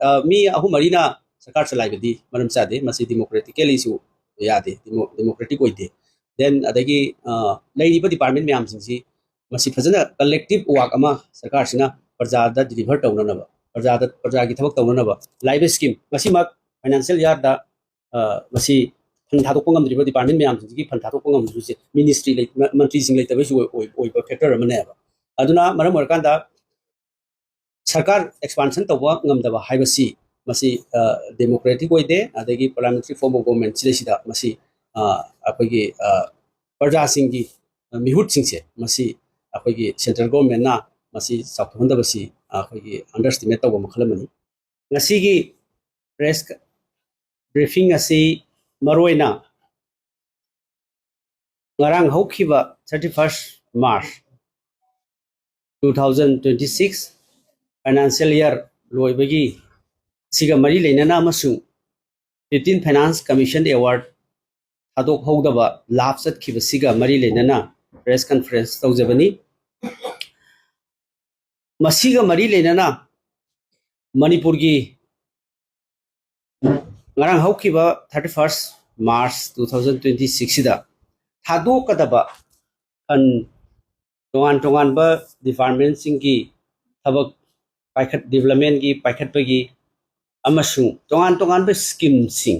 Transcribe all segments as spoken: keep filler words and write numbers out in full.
ꯑ, ꯃꯤ ꯑꯍꯨꯝ ꯃꯔꯤꯅ ꯁꯔꯀꯥꯔ ꯆꯂꯥꯏꯕꯗꯤ ꯃꯔꯝ ꯆꯥꯗꯦ꯫ ꯃꯁꯤ democratically ꯁꯨ ꯌꯥꯗꯦ, demo-, democratic ꯑꯣꯏꯗꯦ꯫ Then ꯑꯗꯒꯤ, ꯑ, ꯂꯩꯔꯤꯕ department ꯃꯌꯥꯝꯁꯤꯡꯁꯤ ꯃꯁꯤ ꯐꯖꯅ collective work ꯑꯃ ꯁꯔꯀꯥꯔꯁꯤꯅ ꯄ꯭ꯔꯖꯥꯗ deliver ꯇꯧꯅꯅꯕ, ꯄ꯭ꯔꯖꯥꯗ, ꯄ꯭ꯔꯖꯥꯒꯤ ꯊꯕꯛ ꯇꯧꯅꯅꯕ ꯂꯥꯛꯏꯕ scheme ꯃꯁꯤꯃꯛ financial year ꯗ, ꯑ, ꯃꯁꯤ fund ꯊꯥꯗꯣꯛꯄ ꯉꯝꯗ꯭ꯔꯤꯕ department ꯃꯌꯥꯝꯁꯤꯡꯁꯤꯒꯤ fund ꯊꯥꯗꯣꯛꯄ ꯉꯝꯗ꯭ꯔꯤꯕꯁꯦ ministry ꯂꯩ-, ꯃ-, ꯃꯟꯇ꯭ꯔꯤꯁꯤꯡ ꯂꯩꯇꯕꯩꯁꯨ ꯑꯣꯏ-, ꯑꯣꯏ-, ꯑꯣꯏꯕ factor ꯑꯃꯅꯦꯕ꯫ ꯑꯗꯨꯅ ꯃꯔꯝ ꯑꯣꯏꯔꯀꯥꯟꯗ ꯁꯔꯀꯥꯔ expansion ꯇꯧꯕ ꯉꯝꯗꯕ ꯍꯥꯏꯕꯁꯤ ꯃꯁꯤ, ꯑ, democratic ꯑꯣꯏꯗꯦ꯫ ꯑꯗꯒꯤ parliamentary form of government ꯁꯤꯗꯩꯁꯤꯗ ꯃꯁꯤ, ꯑ, ꯑꯩꯈꯣꯏꯒꯤ, ꯑ, ꯄ꯭ꯔꯖꯥꯁꯤꯡꯒꯤ ꯃꯤꯍꯨꯠꯁꯤꯡꯁꯦ ꯃꯁꯤ ꯑꯩꯈꯣꯏꯒꯤ central government ꯅ ꯃꯁꯤ ꯆꯥꯎꯊꯣꯛꯍꯟꯗꯕꯁꯤ ꯑꯩꯈꯣꯏꯒꯤ underestimate ꯇꯧꯕ ꯃꯈꯜ ꯑꯃꯅꯤ꯫ ꯉꯁꯤꯒꯤ press briefing ꯑꯁꯤ ꯃꯔꯨꯑꯣꯏꯅ ꯉꯔꯥꯡ ꯍꯧꯈꯤꯕ thirty first March two thousand twenty six financial year ꯂꯣꯏꯕꯒꯤ ꯁꯤꯒ ꯃꯔꯤ ꯂꯩꯅꯅ ꯑꯃꯁꯨꯡ fifteen Finance Commission Award ꯊꯥꯗꯣꯛꯍꯧꯗꯕ lapse ꯆꯠꯈꯤꯕꯁꯤꯒ ꯃꯔꯤ ꯂꯩꯅꯅ press conference ꯇꯧꯖꯕꯅꯤ꯫ ꯃꯁꯤꯒ ꯃꯔꯤ ꯂꯩꯅꯅ ꯃꯅꯤꯄꯨꯔꯒꯤ ꯉꯔꯥꯡ ꯍꯧꯈꯤꯕ thirty first March two thousand twenty six ꯁꯤꯗ ꯊꯥꯗꯣꯛꯀꯗꯕ fund ꯇꯣꯉꯥꯟ ꯇꯣꯉꯥꯟꯕ department ꯁꯤꯡꯒꯤ ꯊꯕꯛ ꯄꯥꯏꯈꯠ-, development ꯀꯤ ꯄꯥꯏꯈꯠꯄꯒꯤ ꯑꯃꯁꯨꯡ ꯇꯣꯉꯥꯟ ꯇꯣꯉꯥꯟꯕ scheme ꯁꯤꯡ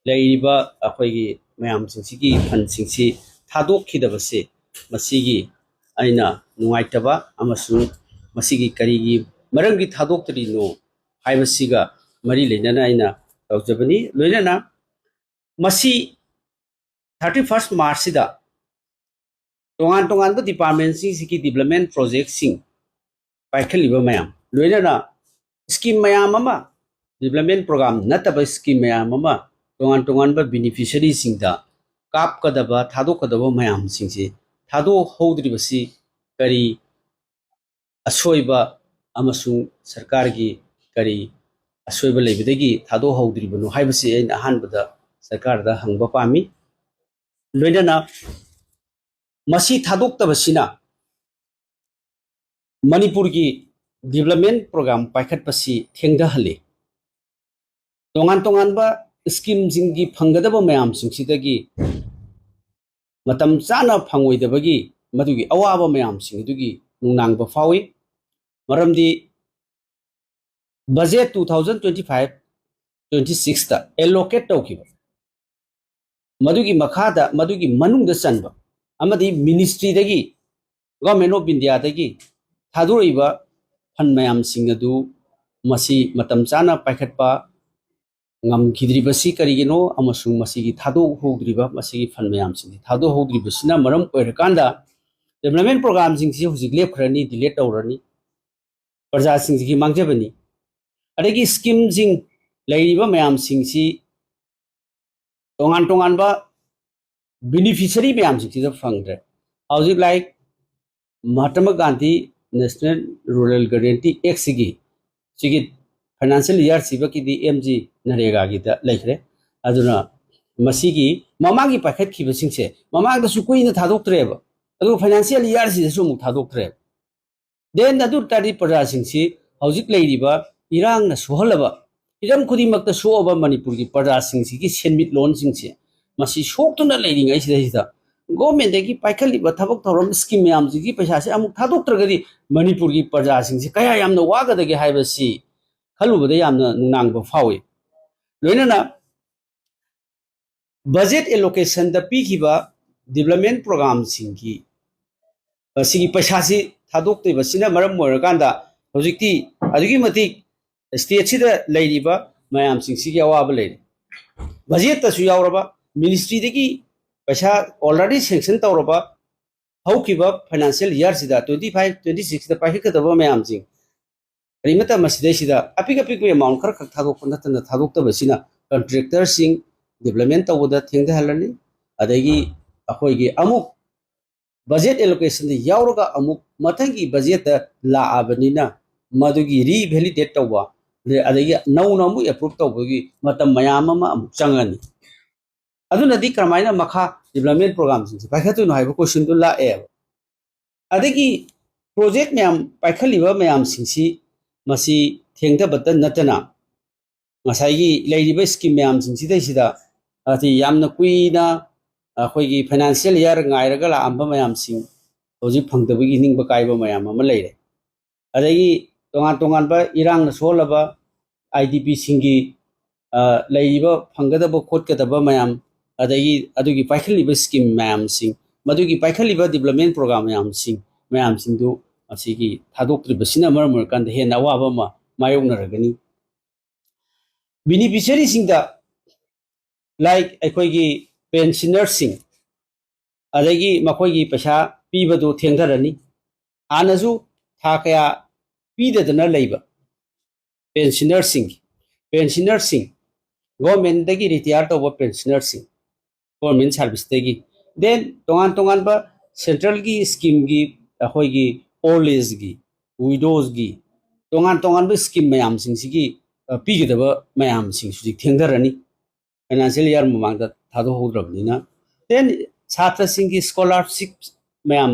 ꯂꯩꯔꯤꯕ ꯑꯩꯈꯣꯏꯒꯤ ꯃꯌꯥꯝꯁꯤꯡꯁꯤꯒꯤ fund ꯁꯤꯡꯁꯤ ꯊꯥꯗꯣꯛꯈꯤꯗꯕꯁꯦ ꯃꯁꯤꯒꯤ ꯑꯩꯅ ꯅꯨꯡꯉꯥꯏꯇꯕ ꯑꯃꯁꯨꯡ ꯃꯁꯤꯒꯤ ꯀꯔꯤꯒꯤ ꯃꯔꯝꯒꯤ ꯊꯥꯗꯣꯛꯇ꯭ꯔꯤꯅꯣ ꯍꯥꯏꯕꯁꯤꯒ ꯃꯔꯤ ꯂꯩꯅꯅ ꯑꯩꯅ ꯇꯧꯖꯕꯅꯤ꯫ ꯂꯣꯏꯅꯅ ꯃꯁꯤ thirty first March ꯁꯤꯗ ꯇꯣꯉꯥꯟ ꯇꯣꯉꯥꯟꯕ department ꯁꯤꯡꯁꯤꯒꯤ development project ꯁꯤꯡ ꯄꯥꯏꯈꯠꯂꯤꯕ ꯃꯌꯥꯝ, ꯂꯣꯏꯅꯅ scheme ꯃꯌꯥꯝ ꯑꯃ, development program ꯅꯠꯇꯕ scheme ꯃꯌꯥꯝ ꯑꯃ ꯇꯣꯉꯥꯟ ꯇꯣꯉꯥꯟꯕ beneficiary ꯁꯤꯡꯗ ꯀꯥꯞꯀꯗꯕ, ꯊꯥꯗꯣꯛꯀꯗꯕ ꯃꯌꯥꯝꯁꯤꯡꯁꯤ ꯊꯥꯗꯣꯛꯍꯧꯗ꯭ꯔꯤꯕꯁꯤ ꯀꯔꯤ ꯑꯁꯣꯏꯕ ꯑꯃꯁꯨꯡ ꯁꯔꯀꯥꯔꯒꯤ ꯀꯔꯤ ꯑꯁꯣꯏꯕ ꯂꯩꯕꯗꯒꯤ ꯊꯥꯗꯣꯛꯍꯧꯗ꯭ꯔꯤꯕꯅꯣ ꯍꯥꯏꯕꯁꯤ ꯑꯩꯅ ꯑꯍꯥꯟꯕꯗ ꯁꯔꯀꯥꯔꯗ ꯍꯪꯕ ꯄꯥꯝꯃꯤ꯫ ꯂꯣꯏꯅꯅ ꯃꯁꯤ ꯊꯥꯗꯣꯛꯇꯕꯁꯤꯅ ꯃꯅꯤꯄꯨꯔꯒꯤ development program ꯄꯥꯏꯈꯠꯄꯁꯤ ꯊꯦꯡꯊꯍꯜꯂꯤ꯫ ꯇꯣꯉꯥꯟ ꯇꯣꯉꯥꯟꯕ scheme ꯁꯤꯡꯒꯤ ꯐꯪꯒꯗꯕ ꯃꯌꯥꯝꯁꯤꯡꯁꯤꯗꯒꯤ ꯃꯇꯝ ꯆꯥꯅ ꯐꯪꯉꯣꯏꯗꯕꯒꯤ ꯃꯗꯨꯒꯤ ꯑꯋꯥꯕ ꯃꯌꯥꯝꯁꯤꯡ ꯑꯗꯨꯒꯤ ꯅꯨꯡꯅꯥꯡꯕ ꯐꯥꯎꯏ꯫ ꯃꯔꯝꯗꯤ budget two thousand twenty five twenty six ꯇ allocate ꯇꯧꯈꯤꯕ, ꯃꯗꯨꯒꯤ ꯃꯈꯥꯗ, ꯃꯗꯨꯒꯤ ꯃꯅꯨꯡꯗ ꯆꯟꯕ ꯑꯃꯗꯤ ministry ꯗꯒꯤ, Government of India ꯗꯒꯤ ꯊꯥꯗꯣꯔꯛꯏꯕ fund ꯃꯌꯥꯝꯁꯤꯡ ꯑꯗꯨ ꯃꯁꯤ ꯃꯇꯝ ꯆꯥꯅ ꯄꯥꯏꯈꯠꯄ ꯉꯝꯈꯤꯗ꯭ꯔꯤꯕꯁꯤ ꯀꯔꯤꯒꯤꯅꯣ ꯑꯃꯁꯨꯡ ꯃꯁꯤꯒꯤ ꯊꯥꯗꯣꯛꯍꯧꯗ꯭ꯔꯤꯕ, ꯃꯁꯤꯒꯤ fund ꯃꯌꯥꯝꯁꯤꯡꯁꯤ ꯊꯥꯗꯣꯛꯍꯧꯗ꯭ꯔꯤꯕꯁꯤꯅ ꯃꯔꯝ ꯑꯣꯏꯔꯀꯥꯟꯗ development program ꯁꯤꯡꯁꯤ ꯍꯧꯖꯤꯛ ꯂꯦꯞꯈ꯭ꯔꯅꯤ, delay ꯇꯧꯔꯅꯤ, ꯄ꯭ꯔꯖꯥꯁꯤꯡꯁꯤꯒꯤ ꯃꯥꯡꯖꯕꯅꯤ꯫ ꯑꯗꯒꯤ scheme ꯁꯤꯡ ꯂꯩꯔꯤꯕ ꯃꯌꯥꯝꯁꯤꯡꯁꯤ ꯇꯣꯉꯥꯟ ꯇꯣꯉꯥꯟꯕ beneficiary ꯃꯌꯥꯝꯁꯤꯡꯁꯤꯗ ꯐꯪꯗ꯭ꯔꯦ꯫ ꯍꯧꯖꯤꯛ like Mahatma Gandhi National Rural Guarantee Act ꯁꯤꯒꯤ, ꯁꯤꯒꯤ financial year ꯁꯤꯕꯒꯤꯗꯤ MGNREGA ꯒꯤꯗ ꯂꯩꯈ꯭ꯔꯦ꯫ ꯑꯗꯨꯅ ꯃꯁꯤꯒꯤ ꯃꯃꯥꯡꯒꯤ ꯄꯥꯏꯈꯠꯈꯤꯕꯁꯤꯡꯁꯦ ꯃꯃꯥꯡꯗꯁꯨ ꯀꯨꯏꯅ ꯊꯥꯗꯣꯛꯇ꯭ꯔꯦꯕ, ꯑꯗꯨꯒ financial year ꯁꯤꯗꯁꯨ ꯑꯃꯨꯛ ꯊꯥꯗꯣꯛꯇ꯭ꯔꯦꯕ꯫ Then ꯑꯗꯨ ꯇꯥꯔꯗꯤ ꯄ꯭ꯔꯖꯥꯁꯤꯡꯁꯤ ꯍꯧꯖꯤꯛ ꯂꯩꯔꯤꯕ ꯏꯔꯥꯡꯅ ꯁꯣꯛꯍꯜꯂꯕ, ꯍꯤꯔꯝ ꯈꯨꯗꯤꯡꯃꯛꯇ ꯁꯣꯛꯑꯕ ꯃꯅꯤꯄꯨꯔꯒꯤ ꯄ꯭ꯔꯖꯥꯁꯤꯡꯁꯤꯒꯤ ꯁꯦꯟꯃꯤꯠꯂꯣꯟꯁꯤꯡꯁꯦ ꯃꯁꯤ ꯁꯣꯛꯇꯨꯅ ꯂꯩꯔꯤꯉꯩꯁꯤꯗꯩꯁꯤꯗ government ꯇꯒꯤ ꯄꯥꯏꯈꯠꯂꯤꯕ ꯊꯕꯛ ꯊꯧꯔꯝ scheme ꯃꯌꯥꯝꯁꯤꯒꯤ ꯄꯩꯁꯥꯁꯦ ꯑꯃꯨꯛ ꯊꯥꯗꯣꯛꯇ꯭ꯔꯒꯗꯤ ꯃꯅꯤꯄꯨꯔꯒꯤ ꯄ꯭ꯔꯖꯥꯁꯤꯡꯁꯦ ꯀꯌꯥ ꯌꯥꯝꯅ ꯋꯥꯒꯗꯒꯦ ꯍꯥꯏꯕꯁꯤ ꯈꯜꯂꯨꯕꯗ ꯌꯥꯝꯅ ꯅꯨꯡꯅꯥꯡꯕ ꯐꯥꯎꯏ꯫ ꯂꯣꯏꯅꯅ budget allocation ꯗ ꯄꯤꯈꯤꯕ development program ꯁꯤꯡꯒꯤ, ꯑ, ꯁꯤꯒꯤ ꯄꯩꯁꯥꯁꯤ ꯊꯥꯗꯣꯛꯇ꯭ꯔꯤꯕꯁꯤꯅ ꯃꯔꯝ ꯑꯣꯏꯔꯀꯥꯟꯗ ꯍꯧꯖꯤꯛꯇꯤ ꯑꯗꯨꯛꯀꯤ ꯃꯇꯤꯛ state ꯁꯤꯗ ꯂꯩꯔꯤꯕ ꯃꯌꯥꯝꯁꯤꯡꯁꯤꯒꯤ ꯑꯋꯥꯕ ꯂꯩꯔꯦ꯫ Budget ꯇꯁꯨ ꯌꯥꯎꯔꯕ, ministry ꯗꯒꯤ ꯄꯩꯁꯥ already sanction ꯇꯧꯔꯕ, ꯍꯧꯈꯤꯕ financial year ꯁꯤꯗ twenty five twenty six ꯇ ꯄꯥꯏꯈꯠꯀꯗꯕ ꯃꯌꯥꯝꯁꯤꯡ ꯀꯔꯤꯃꯠꯇ ꯃꯁꯤꯗꯩꯁꯤꯗ ꯑꯄꯤꯛ ꯑꯄꯤꯛꯄ amount ꯈꯔꯈꯛ ꯊꯥꯗꯣꯛꯄ ꯅꯠꯇꯅ ꯊꯥꯗꯣꯛꯇꯕꯁꯤꯅ contractor ꯁꯤꯡ development ꯇꯧꯕꯗ ꯊꯦꯡꯊꯍꯜꯂꯅꯤ꯫ ꯑꯗꯒꯤ ꯑꯩꯈꯣꯏꯒꯤ ꯑꯃꯨꯛ budget allocation ꯗ ꯌꯥꯎꯔꯒ ꯑꯃꯨꯛ ꯃꯊꯪꯒꯤ budget ꯇ ꯂꯥꯛꯑꯕꯅꯤꯅ ꯃꯗꯨꯒꯤ revalidate ꯇꯧꯕ, ꯑꯗꯒꯤ ꯅꯧꯅ ꯑꯃꯨꯛ approve ꯇꯧꯕꯒꯤ ꯃꯇꯝ ꯃꯌꯥꯝ ꯑꯃ ꯑꯃꯨꯛ ꯆꯪꯉꯅꯤ꯫ ꯑꯗꯨꯅꯗꯤ ꯀꯔꯝꯍꯥꯏꯅ ꯃꯈꯥ development program ꯁꯤꯡꯁꯦ ꯄꯥꯏꯈꯠꯇꯣꯏꯅꯣ ꯍꯥꯏꯕ question ꯗꯨ ꯂꯥꯛꯑꯦꯕ꯫ ꯑꯗꯒꯤ ꯄ꯭ꯔꯣꯖꯦꯛ ꯃꯌꯥꯝ ꯄꯥꯏꯈꯠꯂꯤꯕ ꯃꯌꯥꯝꯁꯤꯡꯁꯤ ꯃꯁꯤ ꯊꯦꯡꯊꯕꯇ ꯅꯠꯇꯅ ꯉꯁꯥꯏꯒꯤ ꯂꯩꯔꯤꯕ ꯁ꯭ꯀꯤꯝ ꯃꯌꯥꯝꯁꯤꯡꯁꯤꯗꯩꯁꯤꯗ ꯍꯥꯏꯗꯤ ꯌꯥꯝꯅ ꯀꯨꯏꯅ ꯑꯩꯈꯣꯏꯒꯤ ꯐꯥꯏꯅꯥꯟꯁꯤꯌꯦꯜ ꯏꯌꯥꯔ ꯉꯥꯏꯔꯒ ꯂꯥꯛꯑꯝꯕ ꯃꯌꯥꯝꯁꯤꯡ ꯍꯧꯖꯤꯛ ꯐꯪꯗꯕꯒꯤ ꯅꯤꯡꯕ ꯀꯥꯏꯕ ꯃꯌꯥꯝ ꯑꯃ ꯂꯩꯔꯦ꯫ ꯑꯗꯒꯤ ꯇꯣꯉꯥꯟ ꯇꯣꯉꯥꯟꯕ ꯏꯔꯥꯡꯅ ꯁꯣꯛꯍꯜꯂꯕ ꯑꯥꯏ ꯗꯤ ꯄꯤꯁꯤꯡꯒꯤ ꯂꯩꯔꯤꯕ ꯐꯪꯒꯗꯕ ꯈꯣꯠꯀꯗꯕ ꯃꯌꯥꯝ, ꯑꯗꯒꯤ ꯑꯗꯨꯒꯤ ꯄꯥꯏꯈꯠꯂꯤꯕ ꯁ꯭ꯀꯤꯝ ꯃꯌꯥꯝꯁꯤꯡ, ꯃꯗꯨꯒꯤ ꯄꯥꯏꯈꯠꯂꯤꯕ ꯗꯤꯕ꯭ꯂꯞꯃꯦꯟ ꯄ꯭ꯔꯣꯒ꯭ꯔꯥꯝ ꯃꯌꯥꯝꯁꯤꯡ ꯃꯌꯥꯝꯁꯤꯡꯗꯨ ꯑꯁꯤꯒꯤ ꯊꯥꯗꯣꯛꯇ꯭ꯔꯤꯕꯁꯤꯅ ꯃꯔꯝ ꯑꯣꯏꯔꯀꯥꯟꯗ ꯍꯦꯟꯅ ꯑꯋꯥꯕ ꯑꯃ ꯃꯥꯌꯣꯛꯅꯔꯒꯅꯤ꯫ ꯕꯤꯅꯤꯐꯤꯁꯔꯤꯁꯤꯡꯗ ꯂꯥꯏꯛ ꯑꯩꯈꯣꯏꯒꯤ ꯄꯦꯟꯁꯤꯅꯔꯁꯤꯡ, ꯑꯗꯒꯤ ꯃꯈꯣꯏꯒꯤ ꯄꯩꯁꯥ ꯄꯤꯕꯗꯨ ꯊꯦꯡꯊꯔꯅꯤ꯫ ꯍꯥꯟꯅꯁꯨ ꯊꯥ ꯀꯌꯥ ꯄꯤꯗꯗꯅ ꯂꯩꯕ ꯄꯦꯟꯁꯤꯅꯔꯁꯤꯡ, ꯄꯦꯟꯁꯤꯅꯔꯁꯤꯡ, ꯒꯣꯔꯃꯦꯟꯗꯒꯤ ꯔꯤꯇꯤꯌꯥꯔ ꯇꯧꯕ ꯄꯦꯟꯁꯤꯅꯔꯁꯤꯡ, ꯒꯣꯔꯃꯦꯟ ꯁꯥꯔꯚꯤꯁꯇꯒꯤ, ꯗꯦꯟ ꯇꯣꯉꯥꯟ ꯇꯣꯉꯥꯟꯕ ꯁꯦꯟꯇ꯭ꯔꯦꯜꯒꯤ ꯁ꯭ꯀꯤꯝꯒꯤ ꯑꯩꯈꯣꯏꯒꯤ ꯑꯣꯜ ꯑꯦꯖꯒꯤ, ꯋꯤꯗꯣꯁꯒꯤ, ꯇꯣꯉꯥꯟ ꯇꯣꯉꯥꯟꯕ ꯁ꯭ꯀꯤꯝ ꯃꯌꯥꯝꯁꯤꯡꯁꯤꯒꯤ ꯄꯤꯒꯗꯕ ꯃꯌꯥꯝꯁꯤꯡꯁꯤꯗꯤ ꯊꯦꯡꯊꯔꯅꯤ꯫ ꯐꯥꯏꯅꯥꯟꯁꯤꯌꯦꯜ ꯏꯌꯥꯔ ꯃꯃꯥꯡꯗ ꯊꯥꯗꯣꯛꯍꯧꯗ꯭ꯔꯕꯅꯤꯅ, ꯗꯦꯟ ꯁꯥꯇ꯭ꯔꯁꯤꯡꯒꯤ ꯁ꯭ꯀꯣꯂꯥꯔꯁꯤꯞ ꯃꯌꯥꯝ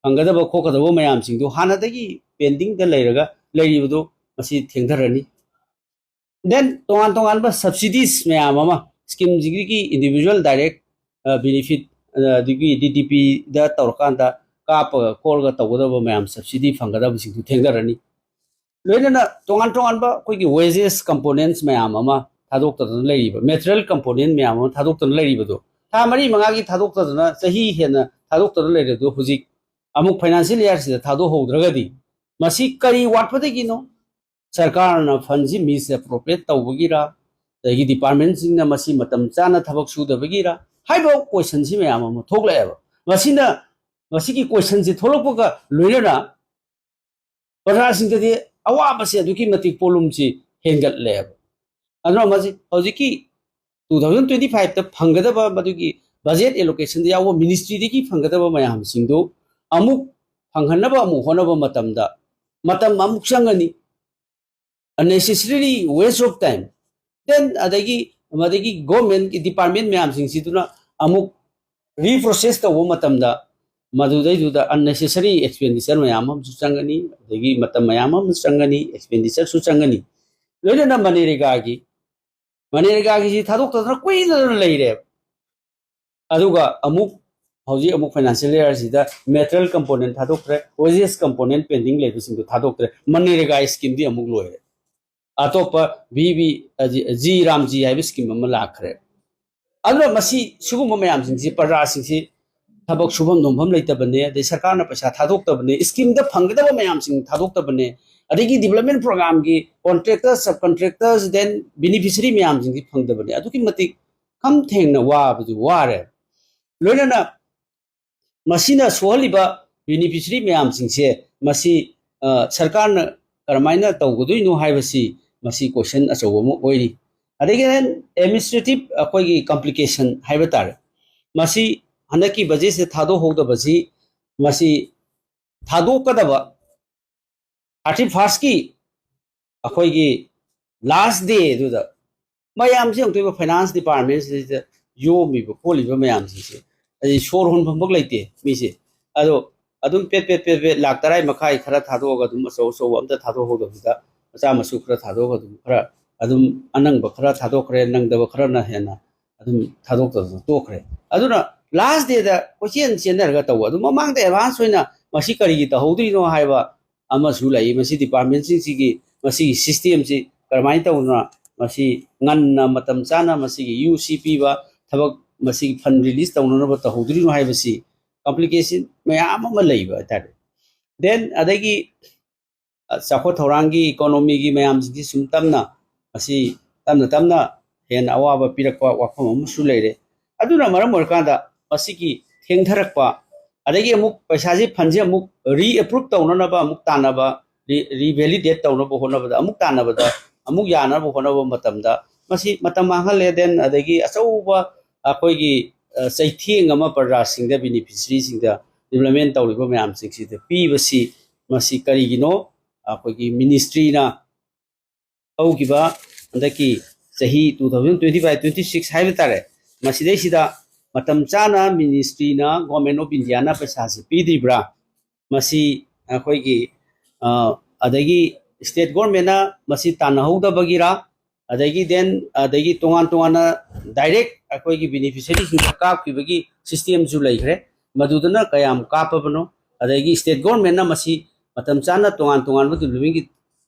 ꯐꯪꯒꯗꯕ ꯈꯣꯠꯀꯗꯕ ꯃꯌꯥꯝꯁꯤꯡꯗꯨ ꯍꯥꯟꯅꯗꯒꯤ ꯄꯦꯟꯗꯤꯡꯗ ꯂꯩꯔꯒ ꯂꯩꯔꯤꯕꯗꯨ ꯃꯁꯤ ꯊꯦꯡꯊꯔꯅꯤ꯫ ꯗꯦꯟ ꯇꯣꯉꯥꯟ ꯇꯣꯉꯥꯟꯕ ꯁꯕꯁꯤꯗꯤꯁ ꯃꯌꯥꯝ ꯑꯃ ꯁ꯭ꯀꯤꯝꯁꯤꯒꯤ ꯏꯟꯗꯤꯕꯤꯖꯨꯋꯦꯜ ꯗꯥꯏꯔꯦꯛ ꯕꯤꯅꯤꯐꯤꯠ, ꯑꯗꯒꯤ ꯗꯤ ꯗꯤ ꯄꯤꯗ ꯇꯧꯔꯀꯥꯟꯗ ꯀꯥꯞꯄꯒ ꯈꯣꯠꯂꯒ ꯇꯧꯒꯗꯕ ꯃꯌꯥꯝ ꯁꯕꯁꯤꯗꯤ ꯐꯪꯒꯗꯕꯁꯤꯡꯗꯨ ꯊꯦꯡꯊꯔꯅꯤ꯫ ꯂꯣꯏꯅꯅ ꯇꯣꯉꯥꯟ ꯇꯣꯉꯥꯟꯕ ꯑꯩꯈꯣꯏꯒꯤ ꯋꯦꯖꯦꯁ ꯀꯝꯄꯣꯅꯦꯟꯁ ꯃꯌꯥꯝ ꯑꯃ ꯊꯥꯗꯣꯛꯇꯗꯅ ꯂꯩꯔꯤꯕ, ꯃꯦꯇꯔꯤꯌꯦꯜ ꯀꯝꯄꯣꯅꯦꯟ ꯃꯌꯥꯝ ꯑꯃ ꯊꯥꯗꯣꯛꯇꯅ ꯂꯩꯔꯤꯕꯗꯣ ꯊꯥ ꯃꯔꯤ ꯃꯉꯥꯒꯤ ꯊꯥꯗꯣꯛꯇꯗꯅ ꯆꯍꯤ ꯍꯦꯟꯅ ꯊꯥꯗꯣꯛꯇꯅ ꯂꯩꯔꯤꯕꯗꯣ ꯍꯧꯖꯤꯛ ꯑꯃꯨꯛ ꯐꯥꯏꯅꯥꯟꯁꯤꯌꯦꯜ ꯏꯌꯥꯔꯁꯤꯗ ꯊꯥꯗꯣꯛꯍꯧꯗ꯭ꯔꯒꯗꯤ ꯃꯁꯤ ꯀꯔꯤ ꯋꯥꯠꯄꯗꯒꯤꯅꯣ? ꯁꯔꯀꯥꯔꯅ ꯐꯟꯁꯤ ꯃꯤꯁꯑꯦꯄ꯭ꯔꯣꯄ꯭ꯔꯤꯌꯦꯠ ꯇꯧꯕꯒꯤꯔ, ꯑꯗꯒꯤ ꯗꯤꯄꯥꯔꯠꯃꯦꯟꯁꯤꯡꯅ ꯃꯁꯤ ꯃꯇꯝ ꯆꯥꯅ ꯊꯕꯛ ꯁꯨꯗꯕꯒꯤꯔ ꯍꯥꯏꯕ ꯀꯣꯏꯁꯟꯁꯤ ꯃꯌꯥꯝ ꯑꯃ ꯊꯣꯛꯂꯛꯑꯦꯕ꯫ ꯃꯁꯤꯅ, ꯃꯁꯤꯒꯤ ꯀꯣꯏꯁꯟꯁꯤ ꯊꯣꯛꯂꯛꯄꯒ ꯂꯣꯏꯅꯅ ꯄ꯭ꯔꯖꯥꯁꯤꯡꯗꯗꯤ ꯑꯋꯥꯕꯁꯦ ꯑꯗꯨꯛꯀꯤ ꯃꯇꯤꯛ ꯄꯣꯠꯂꯨꯝꯁꯤ ꯍꯦꯟꯒꯠꯂꯦꯕ꯫ ꯑꯗꯨꯅ ꯃꯁꯤ ꯍꯧꯖꯤꯛꯀꯤ ꯇꯨ ꯊꯥꯎꯖꯟ ꯇ꯭ꯋꯦꯟꯇꯤ ꯐꯥꯏꯚꯇ ꯐꯪꯒꯗꯕ ꯃꯗꯨꯒꯤ ꯕꯖꯦꯠ ꯑꯦꯂꯣꯀꯦꯁꯟꯗ ꯌꯥꯎꯕ ꯃꯤꯅꯤꯁꯇ꯭ꯔꯤꯗꯒꯤ ꯐꯪꯒꯗꯕ ꯃꯌꯥꯝꯁꯤꯡꯗꯨ ꯑꯃꯨꯛ ꯐꯪꯍꯟꯅꯕ ꯑꯃꯨꯛ ꯍꯣꯠꯅꯕ ꯃꯇꯝꯗ ꯃꯇꯝ ꯑꯃꯨꯛ ꯆꯪꯒꯅꯤ, unnecessarily waste of time, then ꯑꯗꯒꯤ ꯃꯗꯒꯤ ꯒꯣꯔꯃꯦꯟꯒꯤ ꯗꯤꯄꯥꯔꯠꯃꯦꯟ ꯃꯌꯥꯝꯁꯤꯡꯁꯤꯗꯨꯅ ꯑꯃꯨꯛ ꯔꯤꯄ꯭ꯔꯣꯁꯦꯁ ꯇꯧꯕ ꯃꯇꯝꯗ ꯃꯗꯨꯗꯩꯗꯨꯗ unnecessary expenditure ꯃꯌꯥꯝ ꯑꯃꯁꯨ ꯆꯪꯒꯅꯤ, ꯑꯗꯒꯤ ꯃꯇꯝ ꯃꯌꯥꯝ ꯑꯃꯁꯨ ꯆꯪꯒꯅꯤ, expenditureꯁꯨ ꯆꯪꯒꯅꯤ꯫ ꯂꯣꯏꯅꯅ ꯃꯅꯦꯔꯦꯒꯥꯒꯤ, ꯃꯅꯦꯔꯦꯒꯥꯒꯤꯁꯤ ꯊꯥꯗꯣꯛꯇꯗꯅ ꯀꯨꯏꯅ ꯂꯩꯔꯦꯕ꯫ ꯑꯗꯨꯒ ꯑꯃꯨꯛ ꯍꯧꯖꯤꯛ ꯑꯃꯨꯛ financial yearꯁꯤꯗ material component ꯊꯥꯗꯣꯛꯇ꯭ꯔꯦ, wages component pending ꯂꯩꯕꯁꯤꯡꯗꯣ ꯊꯥꯗꯣꯛꯇ꯭ꯔꯦ, ꯃꯅꯦꯔꯦꯒꯥ schemeꯗꯤ ꯑꯃꯨꯛ ꯂꯣꯏꯔꯦ꯫ ꯑꯇꯣꯞꯄ ꯚꯤ ꯚꯤ, ꯖꯤ ꯔꯥꯝꯖꯤ ꯍꯥꯏꯕ scheme ꯑꯃ ꯂꯥꯛꯈ꯭ꯔꯦ꯫ ꯑꯗꯨꯅ ꯃꯁꯤ, ꯁꯤꯒꯨꯝꯕ ꯃꯌꯥꯝꯁꯤꯡꯁꯤ, ꯄ꯭ꯔꯖꯥꯁꯤꯡꯁꯤ ꯊꯕꯛ ꯁꯨꯐꯝ ꯅꯣꯝꯐꯝ ꯂꯩꯇꯕꯅꯦ, ꯑꯗꯩ ꯁꯔꯀꯥꯔꯅ ꯄꯩꯁꯥ ꯊꯥꯗꯣꯛꯇꯕꯅꯦ, schemeꯗ ꯐꯪꯒꯗꯕ ꯃꯌꯥꯝꯁꯤꯡ ꯊꯥꯗꯣꯛꯇꯕꯅꯦ, ꯑꯗꯒꯤ development programꯒꯤ contractors, subcontractors, then beneficiary ꯃꯌꯥꯝꯁꯤꯡꯁꯤ ꯐꯪꯗꯕꯅꯦ꯫ ꯑꯗꯨꯛꯀꯤ ꯃꯇꯤꯛ ꯈꯝ ꯊꯦꯡꯅ ꯋꯥꯕꯗꯤ ꯋꯥꯔꯦ꯫ ꯂꯣꯏꯅꯅ ꯃꯁꯤꯅ ꯁꯣꯛꯍꯜꯂꯤꯕ beneficiary ꯃꯌꯥꯝꯁꯤꯡꯁꯦ, ꯃꯁꯤ, ꯑ, ꯁꯔꯀꯥꯔꯅ ꯀꯔꯝꯍꯥꯏꯅ ꯇꯧꯒꯗꯣꯏꯅꯣ ꯍꯥꯏꯕꯁꯤ, ꯃꯁꯤ question ꯑꯆꯧꯕ ꯑꯃ ꯑꯣꯏꯔꯤ꯫ ꯑꯗꯒꯤ then administrative ꯑꯩꯈꯣꯏꯒꯤ complication ꯍꯥꯏꯕ ꯇꯥꯔꯦ, ꯃꯁꯤ ꯍꯟꯗꯛꯀꯤ budgetꯁꯤꯗ ꯊꯥꯗꯣꯛꯍꯧꯗꯕꯁꯤ, ꯃꯁꯤ ꯊꯥꯗꯣꯛꯀꯗꯕ thirty firstꯀꯤ ꯑꯩꯈꯣꯏꯒꯤ last dayꯗꯨꯗ ꯃꯌꯥꯝꯁꯤ ꯑꯃꯨꯛꯇꯣꯏꯕ, finance departmentꯁꯤꯗ ꯌꯣꯝꯃꯤꯕ ꯈꯣꯠꯂꯤꯕ ꯃꯌꯥꯝꯁꯤꯡꯁꯦ, ꯑꯩ ꯁꯣꯔ ꯍꯣꯟꯐꯝꯐꯥꯎ ꯂꯩꯇꯦ ꯃꯤꯁꯦ꯫ ꯑꯗꯣ ꯑꯗꯨꯝ ꯄꯦꯠ ꯄꯦꯠ ꯄꯦꯠ ꯄꯦꯠ ꯂꯥꯛ ꯇꯔꯥ ꯃꯈꯥꯏ ꯈꯔ ꯊꯥꯗꯣꯛꯑꯒ ꯑꯗꯨꯝ ꯑꯆꯧ ꯑꯆꯧꯕ ꯑꯝꯇ ꯊꯥꯗꯣꯛꯍꯧꯗꯕꯤꯗ, ꯃꯆꯥ ꯃꯁꯨ ꯈꯔ ꯊꯥꯗꯣꯛꯑꯒ ꯑꯗꯨꯝ ꯈꯔ, ꯑꯗꯨꯝ ꯑꯅꯪꯕ ꯈꯔ ꯊꯥꯗꯣꯛꯈ꯭ꯔꯦ, ꯅꯪꯗꯕ ꯈꯔꯅ ꯍꯦꯟꯅ ꯑꯗꯨꯝ ꯊꯥꯗꯣꯛꯇꯅ ꯇꯣꯛꯈ꯭ꯔꯦ꯫ ꯑꯗꯨꯅ last dayꯗ ꯀꯣꯏꯆꯦꯟ ꯆꯦꯟꯅꯔꯒ ꯇꯧꯕ, ꯑꯗꯨ ꯃꯃꯥꯡꯗ advance ꯑꯣꯏꯅ ꯃꯁꯤ ꯀꯔꯤꯒꯤ ꯇꯧꯍꯧꯗ꯭ꯔꯤꯅꯣ ꯍꯥꯏꯕ ꯑꯃꯁꯨ ꯂꯩ꯫ ꯃꯁꯤ departmentꯁꯤꯡꯁꯤꯒꯤ ꯃꯁꯤꯒꯤ systemꯁꯤ ꯀꯔꯝꯍꯥꯏꯅ ꯇꯧꯗꯅ ꯃꯁꯤ ꯉꯟꯅ ꯃꯇꯝ ꯆꯥꯅ ꯃꯁꯤꯒꯤ ꯌꯨ ꯁꯤ ꯄꯤꯕ ꯊꯕꯛ, ꯃꯁꯤꯒꯤ fund release ꯇꯧꯅꯅꯕ ꯇꯧꯍꯧꯗ꯭ꯔꯤꯅꯣ ꯍꯥꯏꯕꯁꯤ complication ꯃꯌꯥꯝ ꯑꯃ ꯂꯩꯕ ꯍꯥꯏꯇꯥꯔꯦ꯫ Then ꯑꯗꯒꯤ, ꯑ, ꯆꯥꯎꯈꯠ ꯊꯧꯔꯥꯡꯒꯤ, economyꯒꯤ ꯃꯌꯥꯝꯁꯤꯡꯁꯤ ꯁꯨꯝ ꯇꯞꯅ, ꯃꯁꯤ ꯇꯞꯅ ꯇꯞꯅ ꯍꯦꯟꯅ ꯑꯋꯥꯕ ꯄꯤꯔꯛꯄ ꯋꯥꯐꯝ ꯑꯃꯁꯨ ꯂꯩꯔꯦ꯫ ꯑꯗꯨꯅ ꯃꯔꯝ ꯑꯣꯏꯔꯀꯥꯟꯗ ꯃꯁꯤꯒꯤ ꯊꯦꯡꯊꯔꯛꯄ, ꯑꯗꯒꯤ ꯑꯃꯨꯛ ꯄꯩꯁꯥꯁꯤ, fundꯁꯤ ꯑꯃꯨꯛ reapprove ꯇꯧꯅꯅꯕ ꯑꯃꯨꯛ ꯇꯥꯟꯅꯕ, re-, revalidate ꯇꯧꯅꯕ ꯍꯣꯠꯅꯕꯗ, ꯑꯃꯨꯛ ꯇꯥꯟꯅꯕꯗ, ꯑꯃꯨꯛ ꯌꯥꯅꯕ ꯍꯣꯠꯅꯕ ꯃꯇꯝꯗ ꯃꯁꯤ ꯃꯇꯝ ꯃꯥꯡꯍꯜꯂꯦ꯫ Then ꯑꯗꯒꯤ ꯑꯆꯧꯕ ꯑꯩꯈꯣꯏꯒꯤ, ꯑ, ꯆꯩꯊꯦꯡ ꯑꯃ ꯄ꯭ꯔꯖꯥꯁꯤꯡꯗ, beneficiaryꯁꯤꯡꯗ, development ꯇꯧꯔꯤꯕ ꯃꯌꯥꯝꯁꯤꯡꯁꯤꯗ ꯄꯤꯕꯁꯤ, ꯃꯁꯤ ꯀꯔꯤꯒꯤꯅꯣ? ꯑꯩꯈꯣꯏꯒꯤ ministryꯅ ꯍꯧꯈꯤꯕ ꯍꯟꯗꯛꯀꯤ ꯆꯍꯤ two thousand twenty five twenty six ꯍꯥꯏꯕ ꯇꯥꯔꯦ, ꯃꯁꯤꯗꯩꯁꯤꯗ ꯃꯇꯝ ꯆꯥꯅ ꯃꯤꯅꯤꯁꯇ꯭ꯔꯤꯅ, ꯒꯣꯔꯃꯦꯟ ꯑꯣꯐ ꯏꯟꯗꯤꯌꯥꯅ ꯄꯩꯁꯥꯁꯤ ꯄꯤꯗ꯭ꯔꯤꯕ꯭ꯔꯥ? ꯃꯁꯤ ꯑꯩꯈꯣꯏꯒꯤ ꯑ, ꯑꯗꯒꯤ ꯁ꯭ꯇꯦꯠ ꯒꯣꯔꯃꯦꯟꯅ ꯃꯁꯤ ꯇꯥꯟꯅꯍꯧꯗꯕꯒꯤꯔꯥ? ꯑꯗꯒꯤ ꯗꯦꯟ ꯑꯗꯒꯤ ꯇꯣꯉꯥꯟ ꯇꯣꯉꯥꯟꯅ ꯗꯥꯏꯔꯦꯛ ꯑꯩꯈꯣꯏꯒꯤ ꯕꯦꯅꯤꯐꯤꯁꯔꯤꯁꯤꯡꯗ ꯀꯥꯞꯈꯤꯕꯒꯤ ꯁꯤꯁꯇꯦꯝꯁꯨ ꯂꯩꯈ꯭ꯔꯦ꯫ ꯃꯗꯨꯗꯅ ꯀꯌꯥꯝ ꯀꯥꯞꯄꯕꯅꯣ? ꯑꯗꯒꯤ ꯁ꯭ꯇꯦꯠ ꯒꯣꯔꯃꯦꯟꯅ ꯃꯁꯤ ꯃꯇꯝ ꯆꯥꯅ ꯇꯣꯉꯥꯟ ꯇꯣꯉꯥꯟꯕ ꯗꯤꯕ꯭ꯂꯞꯃꯦꯟꯒꯤ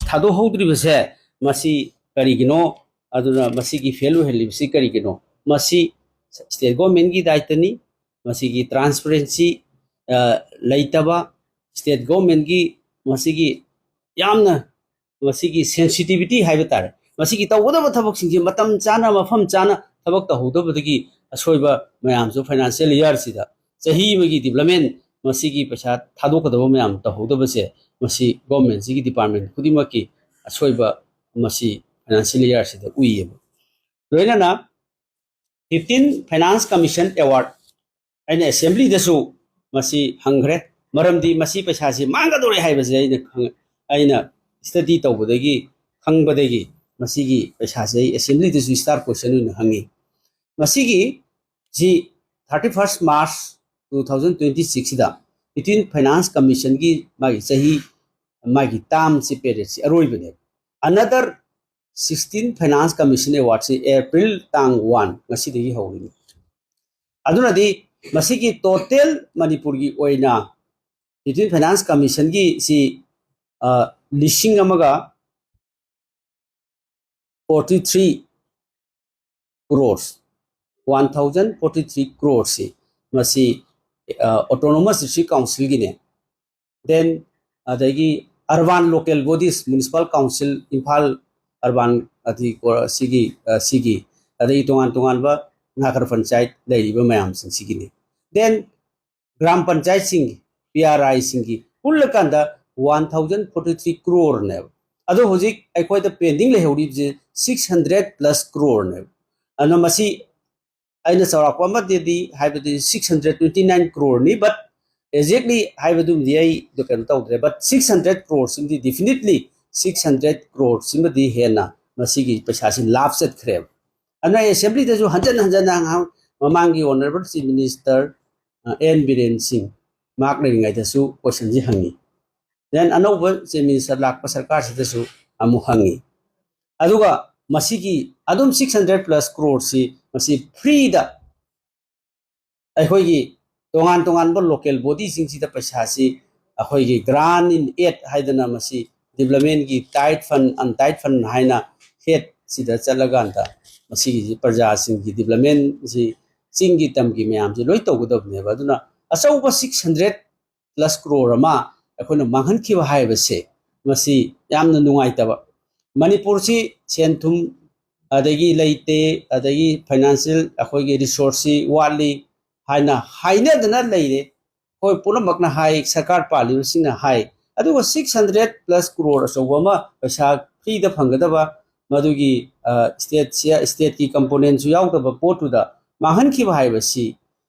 ꯊꯥꯗꯣꯛꯍꯧꯗ꯭ꯔꯤꯕꯁꯦ ꯃꯁꯤ ꯀꯔꯤꯒꯤꯅꯣ? ꯑꯗꯨꯅ ꯃꯁꯤꯒꯤ ꯐꯦꯜ ꯑꯣꯏꯍꯜꯂꯤꯕꯁꯤ ꯀꯔꯤꯒꯤꯅꯣ? ꯃꯁꯤ ꯁ꯭ꯇꯦꯠ ꯒꯣꯔꯃꯦꯟꯒꯤ ꯗꯥꯏꯇꯅꯤ꯫ ꯃꯁꯤꯒꯤ ꯇ꯭ꯔꯥꯟꯁꯄꯔꯦꯟꯁꯤ ꯂꯩꯇꯕ, ꯁ꯭ꯇꯦꯠ ꯒꯣꯔꯃꯦꯟꯒꯤ ꯃꯁꯤꯒꯤ ꯌꯥꯝꯅ ꯃꯁꯤꯒꯤ ꯁꯦꯟꯁꯤꯇꯤꯚꯤꯇꯤ ꯍꯥꯏꯕ ꯇꯥꯔꯦ, ꯃꯁꯤꯒꯤ ꯇꯧꯒꯗꯕ ꯊꯕꯛꯁꯤꯡꯁꯦ ꯃꯇꯝ ꯆꯥꯅ, ꯃꯐꯝ ꯆꯥꯅ ꯊꯕꯛ ꯇꯧꯍꯧꯗꯕꯗꯒꯤ ꯑꯁꯣꯏꯕ ꯃꯌꯥꯝꯁꯨ ꯐꯥꯏꯅꯥꯟꯁꯤꯌꯦꯜ ꯏꯌꯥꯔꯁꯤꯗ, ꯆꯍꯤ ꯑꯃꯒꯤ ꯗꯤꯕ꯭ꯂꯞꯃꯦꯟ, ꯃꯁꯤꯒꯤ ꯄꯩꯁꯥ ꯊꯥꯗꯣꯛꯀꯗꯕ ꯃꯌꯥꯝ ꯇꯧꯍꯧꯗꯕꯁꯦ, ꯃꯁꯤ ꯒꯣꯔꯃꯦꯟꯁꯤꯒꯤ ꯗꯤꯄꯥꯔꯠꯃꯦꯟ ꯈꯨꯗꯤꯡꯃꯛꯀꯤ ꯑꯁꯣꯏꯕ ꯃꯁꯤ ꯐꯥꯏꯅꯥꯟꯁꯤꯌꯦꯜ ꯏꯌꯥꯔꯁꯤꯗ ꯎꯏꯌꯦꯕ꯫ ꯂꯣꯏꯅꯅ ꯐꯤꯐꯇꯤꯟ ꯐꯥꯏꯅꯥꯟꯁ ꯀꯃꯤꯁꯟ ꯑꯦꯋꯥꯔꯗ ꯑꯩꯅ ꯑꯦꯁꯦꯝꯕ꯭ꯂꯤꯗꯁꯨ ꯃꯁꯤ ꯍꯪꯈ꯭ꯔꯦ꯫ ꯃꯔꯝꯗꯤ ꯃꯁꯤ ꯄꯩꯁꯥꯁꯤ ꯃꯥꯡꯒꯗꯧꯔꯦ ꯍꯥꯏꯕꯁꯦ ꯑꯩꯅ ꯈꯪ-, ꯑꯩꯅ ꯁ꯭ꯇꯗꯤ ꯇꯧꯕꯗꯒꯤ, ꯈꯪꯕꯗꯒꯤ ꯃꯁꯤꯒꯤ ꯄꯩꯁꯥꯁꯦ ꯑꯩ ꯑꯦꯁꯦꯝꯕ꯭ꯂꯤꯗꯁꯨ ꯁ꯭ꯇꯥꯔ ꯀꯣꯏꯁꯟ ꯑꯣꯏꯅ ꯍꯪꯉꯤ꯫ ꯃꯁꯤꯒꯤ ꯁꯤ thirty first March two thousand twenty ꯁꯤꯛꯁꯁꯤꯗ ꯐꯤꯐꯇꯤꯟ ꯐꯥꯏꯅꯥꯟꯁ ꯀꯃꯤꯁꯟꯒꯤ ꯃꯥꯒꯤ ꯆꯍꯤ, ꯃꯥꯒꯤ ꯇꯥꯝꯁꯤ, ꯄꯦꯔꯤꯌꯠꯁꯤ ꯑꯔꯣꯏꯕꯅꯦꯕ꯫ ꯑꯅꯗꯔ ꯁꯤꯛꯁꯇꯤꯟ ꯐꯥꯏꯅꯥꯟꯁ ꯀꯃꯤꯁꯟ ꯑꯦꯋꯥꯔꯗꯁꯤ ꯑꯦꯄ꯭ꯔꯤꯜ ꯇꯥꯡ ꯋꯥꯟ, ꯉꯁꯤꯗꯒꯤ ꯍꯧꯔꯤꯅꯤ꯫ ꯑꯗꯨꯅꯗꯤ ꯃꯁꯤꯒꯤ ꯇꯣꯇꯦꯜ ꯃꯅꯤꯄꯨꯔꯒꯤ ꯑꯣꯏꯅ ꯐꯤꯐꯇꯤꯟ ꯐꯥꯏꯅꯥꯟꯁ ꯀꯃꯤꯁꯟꯒꯤ ꯁꯤ, ꯑ, ꯂꯤꯁꯤꯡ ꯑꯃꯒ forty three crores, one thousand forty three ꯀ꯭ꯔꯣꯔꯁꯁꯤ ꯃꯁꯤ, ꯑ, ꯑꯣꯇꯣꯅꯣꯃꯁ ꯗꯤꯁꯇ꯭ꯔꯤꯛ ꯀꯥꯎꯟꯁꯤꯜꯒꯤꯅꯦ꯫ ꯗꯦꯟ ꯑꯗꯒꯤ urban local bodies, municipal council, Imphal urban, ꯑꯗꯒꯤ ꯀꯣ-, ꯁꯤꯒꯤ, ꯑ, ꯁꯤꯒꯤ, ꯑꯗꯒꯤ ꯇꯣꯉꯥꯟ ꯇꯣꯉꯥꯟꯕ ꯅꯥꯒꯔ ꯄꯟꯆꯥꯌꯠ ꯂꯩꯔꯤꯕ ꯃꯌꯥꯝꯁꯤꯡꯁꯤꯒꯤꯅꯤ꯫ ꯗꯦꯟ ꯒ꯭ꯔꯥꯝ ꯄꯟꯆꯥꯌꯠꯁꯤꯡꯒꯤ, ꯄꯤ ꯑꯥꯔ ꯑꯥꯏꯁꯤꯡꯒꯤ ꯄꯨꯜꯂꯀꯥꯟꯗ ꯋꯥꯟ ꯊꯥꯎꯖꯟ ꯐꯣꯔꯇꯤ ꯊ꯭ꯔꯤ ꯀ꯭ꯔꯣꯔꯅꯦꯕ꯫ ꯑꯗꯣ ꯍꯧꯖꯤꯛ ꯑꯩꯈꯣꯏꯗ ꯄꯦꯟꯗꯤꯡ ꯂꯩꯍꯧꯔꯤꯕꯁꯦ ꯁꯤꯛꯁ ꯍꯟꯗ꯭ꯔꯦꯠ ꯄ꯭ꯂꯁ ꯀ꯭ꯔꯣꯔꯅꯦꯕ꯫ ꯑꯗꯨꯅ ꯃꯁꯤ ꯑꯩꯅ ꯆꯥꯎꯔꯥꯛꯄ ꯑꯃꯗꯗꯤ ꯍꯥꯏꯕꯗꯤ ꯁꯤꯛꯁ ꯍꯟꯗ꯭ꯔꯦꯠ ꯇ꯭ꯋꯦꯟꯇꯤ ꯅꯥꯏꯟ ꯀ꯭ꯔꯣꯔꯅꯤ, but exactly ꯍꯥꯏꯕꯗꯨꯃꯗꯤ ꯑꯩ ꯀꯩꯅꯣ ꯇꯧꯗ꯭ꯔꯦ, but ꯁꯤꯛꯁ ꯍꯟꯗ꯭ꯔꯦꯠ ꯀ꯭ꯔꯣꯔꯁꯤꯃꯗꯤ definitely, ꯁꯤꯛꯁ ꯍꯟꯗ꯭ꯔꯦꯠ ꯀ꯭ꯔꯣꯔꯁꯤꯃꯗꯤ ꯍꯦꯟꯅ ꯃꯁꯤꯒꯤ ꯄꯩꯁꯥꯁꯤ ꯂꯥꯞ ꯆꯠꯈ꯭ꯔꯦꯕ꯫ ꯑꯗꯨꯅ ꯑꯦꯁꯦꯝꯕ꯭ꯂꯤꯗꯁꯨ ꯍꯟꯖꯟ ꯍꯟꯖꯟꯅ ꯉꯥꯡ-, ꯃꯃꯥꯡꯒꯤ Honourable Chief Minister, ꯑ, ꯑꯦꯟ ꯕꯤꯔꯦꯟ ꯁꯤꯡ ꯃꯍꯥꯛ ꯂꯩꯔꯤꯉꯩꯗꯁꯨ questionꯁꯤ ꯍꯪꯉꯤ꯫ Then ꯑꯅꯧꯕ Chief Minister ꯂꯥꯛꯄ ꯁꯔꯀꯥꯔꯁꯤꯗꯁꯨ ꯑꯃꯨꯛ ꯍꯪꯉꯤ꯫ ꯑꯗꯨꯒ ꯃꯁꯤꯒꯤ ꯑꯗꯨꯝ six hundred plus crore ꯁꯤ ꯃꯁꯤ freeꯗ ꯑꯩꯈꯣꯏꯒꯤ ꯇꯣꯉꯥꯟ ꯇꯣꯉꯥꯟꯕ local bodyꯁꯤꯡꯁꯤꯗ ꯄꯩꯁꯥꯁꯤ ꯑꯩꯈꯣꯏꯒꯤ grant in aid ꯍꯥꯏꯗꯅ ꯃꯁꯤ developmentꯀꯤ tied fund, untied fund ꯍꯥꯏꯅ headꯁꯤꯗ ꯆꯠꯂꯀꯥꯟꯗ ꯃꯁꯤꯒꯤ ꯄ꯭ꯔꯖꯥꯁꯤꯡꯒꯤ developmentꯁꯤ ꯆꯤꯡꯒꯤ ꯇꯝꯒꯤ ꯃꯌꯥꯝꯁꯤ ꯂꯣꯏ ꯇꯧꯒꯗꯕꯅꯦꯕ꯫ ꯑꯗꯨꯅ ꯑꯆꯧꯕ six hundred plus crore ꯑꯃ ꯑꯩꯈꯣꯏꯅ ꯃꯥꯡꯍꯟꯈꯤꯕ ꯍꯥꯏꯕꯁꯦ ꯃꯁꯤ ꯌꯥꯝꯅ ꯅꯨꯡꯉꯥꯏꯇꯕ꯫ ꯃꯅꯤꯄꯨꯔꯁꯤ ꯁꯦꯟ ꯊꯨꯝ ꯑꯗꯒꯤ ꯂꯩꯇꯦ, ꯑꯗꯒꯤ financial ꯑꯩꯈꯣꯏꯒꯤ resourceꯁꯤ ꯋꯥꯠꯂꯤ ꯍꯥꯏꯅ ꯍꯥꯏꯅꯗꯅ ꯂꯩꯔꯦ꯫ ꯑꯩꯈꯣꯏ ꯄꯨꯝꯅꯃꯛꯅ ꯍꯥꯏ, ꯁꯔꯀꯥꯔ ꯄꯥꯜꯂꯤꯕꯁꯤꯡꯅ ꯍꯥꯏ꯫ ꯑꯗꯨꯒ six hundred plus crore ꯑꯆꯧꯕ ꯑꯃ ꯄꯩꯁꯥ freeꯗ ꯐꯪꯒꯗꯕ, ꯃꯗꯨꯒꯤ, ꯑ, stateꯁꯤ, stateꯀꯤ componentꯁꯨ ꯌꯥꯎꯗꯕ ꯄꯣꯠꯇꯨꯗ ꯃꯥꯡꯍꯟꯈꯤꯕ ꯍꯥꯏꯕꯁꯤ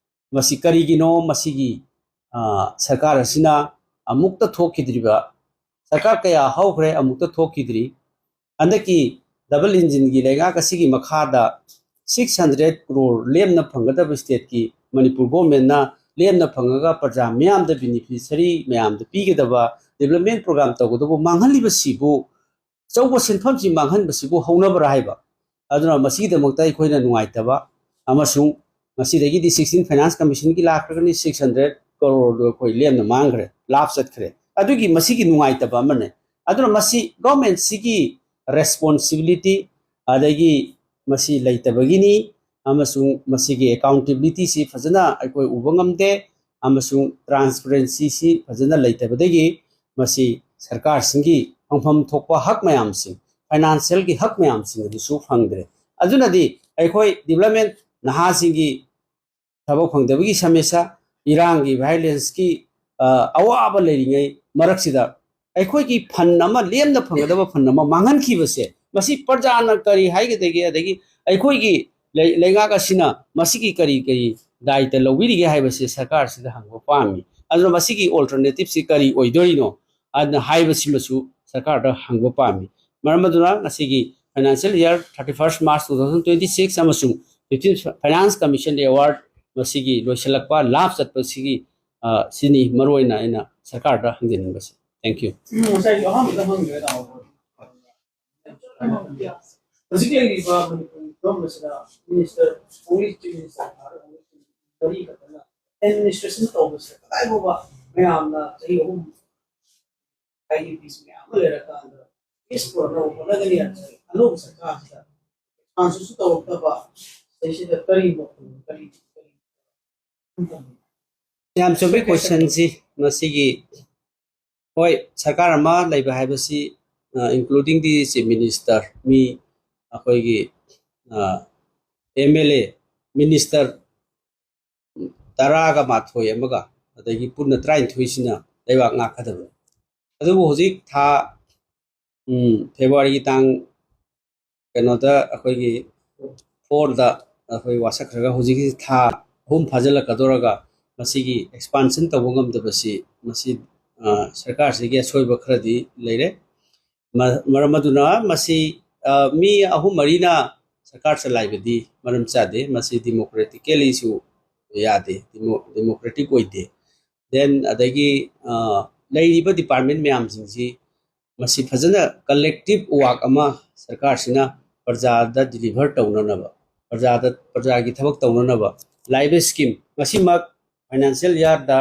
ꯃꯁꯤ ꯀꯔꯤꯒꯤꯅꯣ? ꯃꯁꯤꯒꯤ, ꯑ, ꯁꯔꯀꯥꯔ ꯑꯁꯤꯅ ꯑꯃꯨꯛꯇ ꯊꯣꯛꯈꯤꯗ꯭ꯔꯤꯕ, ꯁꯔꯀꯥꯔ ꯀꯌꯥ ꯍꯧꯈ꯭ꯔꯦ, ꯑꯃꯨꯛꯇ ꯊꯣꯛꯈꯤꯗ꯭ꯔꯤ꯫ ꯍꯟꯗꯛꯀꯤ double engineꯒꯤ ꯂꯩꯉꯥꯛ ꯑꯁꯤꯒꯤ ꯃꯈꯥꯗ six hundred crore ꯂꯦꯝꯅ ꯐꯪꯒꯗꯕ stateꯀꯤ ꯃꯅꯤꯄꯨꯔ governmentꯅ ꯂꯦꯝꯅ ꯐꯪꯉꯒ ꯄ꯭ꯔꯖꯥ ꯃꯤꯌꯥꯝꯗ, beneficiary ꯃꯌꯥꯝꯗ ꯄꯤꯒꯗꯕ development program ꯇꯧꯒꯗꯕ ꯃꯥꯡꯍꯜꯂꯤꯕꯁꯤꯕꯨ, ꯑꯆꯧꯕ ꯁꯦꯟꯐꯝꯁꯤ ꯃꯥꯡꯍꯟꯕꯁꯤꯕꯨ ꯍꯧꯅꯕ꯭ꯔꯥ ꯍꯥꯏꯕ꯫ ꯑꯗꯨꯅ ꯃꯁꯤꯒꯤꯗꯃꯛꯇ ꯑꯩꯈꯣꯏꯅ ꯅꯨꯡꯉꯥꯏꯇꯕ ꯑꯃꯁꯨꯡ ꯃꯁꯤꯗꯒꯤꯗꯤ sixteen Finance Commissionꯒꯤ ꯂꯥꯛꯈ꯭ꯔꯒꯅꯤ, six hundred crore ꯑꯩꯈꯣꯏ ꯂꯦꯝꯅ ꯃꯥꯡꯈ꯭ꯔꯦ, ꯂꯥꯞ ꯆꯠꯈ꯭ꯔꯦ꯫ ꯑꯗꯨꯒꯤ ꯃꯁꯤꯒꯤ ꯅꯨꯡꯉꯥꯏꯇꯕ ꯑꯃꯅꯦ꯫ ꯑꯗꯨꯅ ꯃꯁꯤ governmentꯁꯤꯒꯤ responsibility ꯑꯗꯒꯤ ꯃꯁꯤ ꯂꯩꯇꯕꯒꯤꯅꯤ, ꯑꯃꯁꯨꯡ ꯃꯁꯤꯒꯤ accountabilityꯁꯤ ꯐꯖꯅ ꯑꯩꯈꯣꯏ ꯎꯕ ꯉꯝꯗꯦ, ꯑꯃꯁꯨꯡ transparencyꯁꯤ ꯐꯖꯅ ꯂꯩꯇꯕꯗꯒꯤ ꯃꯁꯤ ꯁꯔꯀꯥꯔꯁꯤꯡꯒꯤ ꯐꯪꯐꯝ ꯊꯣꯛꯄ ꯍꯛ ꯃꯌꯥꯝꯁꯤꯡ, financialꯒꯤ ꯍꯛ ꯃꯌꯥꯝꯁꯤꯡ ꯑꯗꯨꯁꯨ ꯐꯪꯗ꯭ꯔꯦ꯫ ꯑꯗꯨꯅꯗꯤ ꯑꯩꯈꯣꯏ development ꯅꯍꯥꯁꯤꯡꯒꯤ ꯊꯕꯛ ꯐꯪꯗꯕꯒꯤ ꯁꯃꯁ꯭ꯌꯥ, ꯏꯔꯥꯡꯒꯤ violenceꯀꯤ, ꯑ, ꯑꯋꯥꯕ ꯂꯩꯔꯤꯉꯩ ꯃꯔꯛꯁꯤꯗ ꯑꯩꯈꯣꯏꯒꯤ fund ꯑꯃ, ꯂꯦꯝꯅ ꯐꯪꯒꯗꯕ fund ꯑꯃ ꯃꯥꯡꯍꯟꯈꯤꯕꯁꯦ, ꯃꯁꯤ ꯄ꯭ꯔꯖꯥꯅ ꯀꯔꯤ ꯍꯥꯏꯒꯗꯒꯦ? ꯑꯗꯒꯤ ꯑꯩꯈꯣꯏꯒꯤ ꯂꯩ-, ꯂꯩꯉꯥꯛ ꯑꯁꯤꯅ ꯃꯁꯤꯒꯤ ꯀꯔꯤ ꯀꯔꯤ ꯗꯥꯏꯇ ꯂꯧꯕꯤꯔꯤꯒꯦ ꯍꯥꯏꯕꯁꯤ ꯁꯔꯀꯥꯔꯁꯤꯗ ꯍꯪꯕ ꯄꯥꯝꯃꯤ꯫ ꯑꯗꯨꯅ ꯃꯁꯤꯒꯤ alternativeꯁꯤ ꯀꯔꯤ ꯑꯣꯏꯗꯣꯔꯤꯅꯣ ꯑꯗꯨꯅ ꯍꯥꯏꯕꯁꯤꯃꯁꯨ ꯁꯔꯀꯥꯔꯗ ꯍꯪꯕ ꯄꯥꯝꯃꯤ꯫ ꯃꯔꯝ ꯑꯗꯨꯅ ꯉꯁꯤꯒꯤ financial year thirty first March two thousand twenty six ꯑꯃꯁꯨꯡ ꯐꯤꯐꯇꯤꯟ ꯐꯥꯏꯅꯥꯟꯁ ꯀꯃꯤꯁꯟ ꯑꯦꯋꯥꯔꯗ ꯃꯁꯤꯒꯤ ꯂꯣꯏꯁꯤꯜꯂꯛꯄ ꯂꯥꯞ ꯆꯠꯄꯁꯤꯒꯤ, ꯑ, ꯁꯤꯅꯤ ꯃꯔꯨꯑꯣꯏꯅ ꯑꯩꯅ ꯁꯔꯀꯥꯔꯗ ꯍꯪꯖꯅꯤꯡꯕꯁꯦ꯫ Thank you. ꯎꯝ, ꯉꯁꯥꯏꯒꯤ ꯑꯍꯥꯟꯕꯗ ꯍꯪꯈ꯭ꯔꯦ, ꯇꯥꯃꯣ꯫ ꯍꯧꯖꯤꯛ ꯂꯩꯔꯤꯕ ꯃꯅꯤꯄꯨꯔꯒꯤ ꯐꯤꯕꯝ ꯑꯁꯤꯗ ꯃꯤꯅꯤꯁꯇꯔ, ꯑꯣꯡꯂꯤ ꯆꯤꯐ ꯃꯤꯅꯤꯁꯇꯔ ꯃꯔꯤ ꯈꯛꯇꯅ ꯑꯦꯗꯃꯤꯅꯤꯁꯇ꯭ꯔꯦꯁꯟ ꯇꯧꯕꯁꯤꯗ ꯀꯗꯥꯏ ꯐꯥꯎꯕ ꯃꯌꯥꯝꯅ ꯆꯍꯤ ꯑꯍꯨꯝ ꯍꯥꯏꯗꯤ ꯄꯤꯁ ꯃꯌꯥꯝ ꯑꯃ ꯂꯩꯔꯀꯥꯟꯗ ꯄꯤꯁ ꯄꯨꯔꯛꯅꯕ ꯍꯣꯠꯅꯒꯅꯤ ꯍꯥꯏꯕꯁꯦ ꯑꯅꯧꯕ ꯁꯔꯀꯥꯔꯁꯤꯗ ꯇ꯭ꯔꯥꯟꯁꯤꯁꯟꯁꯨ ꯇꯧꯔꯛꯇꯕ, ꯁꯤꯗꯩꯁꯤꯗ ꯀꯔꯤ ꯃꯈꯣꯟ, ꯀꯔꯤ, ꯀꯔꯤ? ꯌꯥꯝ ꯆꯨꯝꯕ ꯀꯣꯏꯁꯟꯁꯤ꯫ ꯃꯁꯤꯒꯤ, ꯍꯣꯏ, ꯁꯔꯀꯥꯔ ꯑꯃ ꯂꯩꯕ ꯍꯥꯏꯕꯁꯤ, including the chief minister, ꯃꯤ ꯑꯩꯈꯣꯏꯒꯤ, ꯑꯦꯝ ꯑꯦꯜ ꯑꯦ, ꯃꯤꯅꯤꯁꯇꯔ ꯇꯔꯥꯒ ꯃꯥꯊꯣꯏ ꯑꯃꯒ, ꯑꯗꯒꯤ ꯄꯨꯟꯅ ꯇꯔꯥꯅꯤꯊꯣꯏꯁꯤꯅ ꯂꯩꯕꯥꯛ ꯉꯥꯛꯀꯗꯕꯅꯤ꯫ ꯑꯗꯨꯕꯨ ꯍꯧꯖꯤꯛ ꯊꯥ, ꯎꯝ, ꯐꯦꯕ꯭ꯔꯨꯋꯥꯔꯤꯒꯤ ꯇꯥꯡ, ꯀꯩꯅꯣꯗ, ꯑꯩꯈꯣꯏꯒꯤ ꯐꯣꯔꯗ ꯑꯩꯈꯣꯏ ꯋꯥꯁꯛꯈ꯭ꯔꯒ ꯍꯧꯖꯤꯛꯀꯤ ꯊꯥ ꯑꯍꯨꯝ ꯐꯥꯖꯤꯜꯂꯛꯀꯗꯧꯔꯒ ꯃꯁꯤꯒꯤ ꯑꯦꯛꯁꯄꯥꯟꯁꯟ ꯇꯧꯕ ꯉꯝꯗꯕꯁꯤ, ꯃꯁꯤ, ꯑ, ꯁꯔꯀꯥꯔꯁꯤꯒꯤ ꯑꯁꯣꯏꯕ ꯈꯔꯗꯤ ꯂꯩꯔꯦ꯫ ꯃ-, ꯃꯔꯝ ꯑꯗꯨꯅ ꯃꯁꯤ, ꯑ, ꯃꯤ ꯑꯍꯨꯝ ꯃꯔꯤꯅ ꯁꯔꯀꯥꯔ ꯆꯂꯥꯏꯕꯗꯤ ꯃꯔꯝ ꯆꯥꯗꯦ꯫ ꯃꯁꯤ ꯗꯤꯃꯣꯀ꯭ꯔꯦꯇꯤꯀꯦꯂꯤꯁꯨ ꯌꯥꯗꯦ, ꯗꯤꯃꯣ-, ꯗꯤꯃꯣꯀ꯭ꯔꯦꯇꯤꯛ ꯑꯣꯏꯗꯦ꯫ Then ꯑꯗꯒꯤ, ꯑ, ꯂꯩꯔꯤꯕ ꯗꯤꯄꯥꯔꯠꯃꯦꯟ ꯃꯌꯥꯝꯁꯤꯡꯁꯤ ꯃꯁꯤ ꯐꯖꯅ ꯀꯂꯦꯛꯇꯤꯞ ꯋꯥꯛ ꯑꯃ ꯁꯔꯀꯥꯔꯁꯤꯅ ꯄ꯭ꯔꯖꯥꯗ ꯗꯤꯂꯤꯚꯔ ꯇꯧꯅꯅꯕ, ꯄ꯭ꯔꯖꯥꯗ, ꯄ꯭ꯔꯖꯥꯒꯤ ꯊꯕꯛ ꯇꯧꯅꯅꯕ ꯂꯥꯛꯏꯕ ꯁ꯭ꯀꯤꯝ, ꯃꯁꯤꯃꯛ ꯐꯥꯏꯅꯥꯟꯁꯤꯌꯦꯜ ꯏꯌꯥꯔꯗ,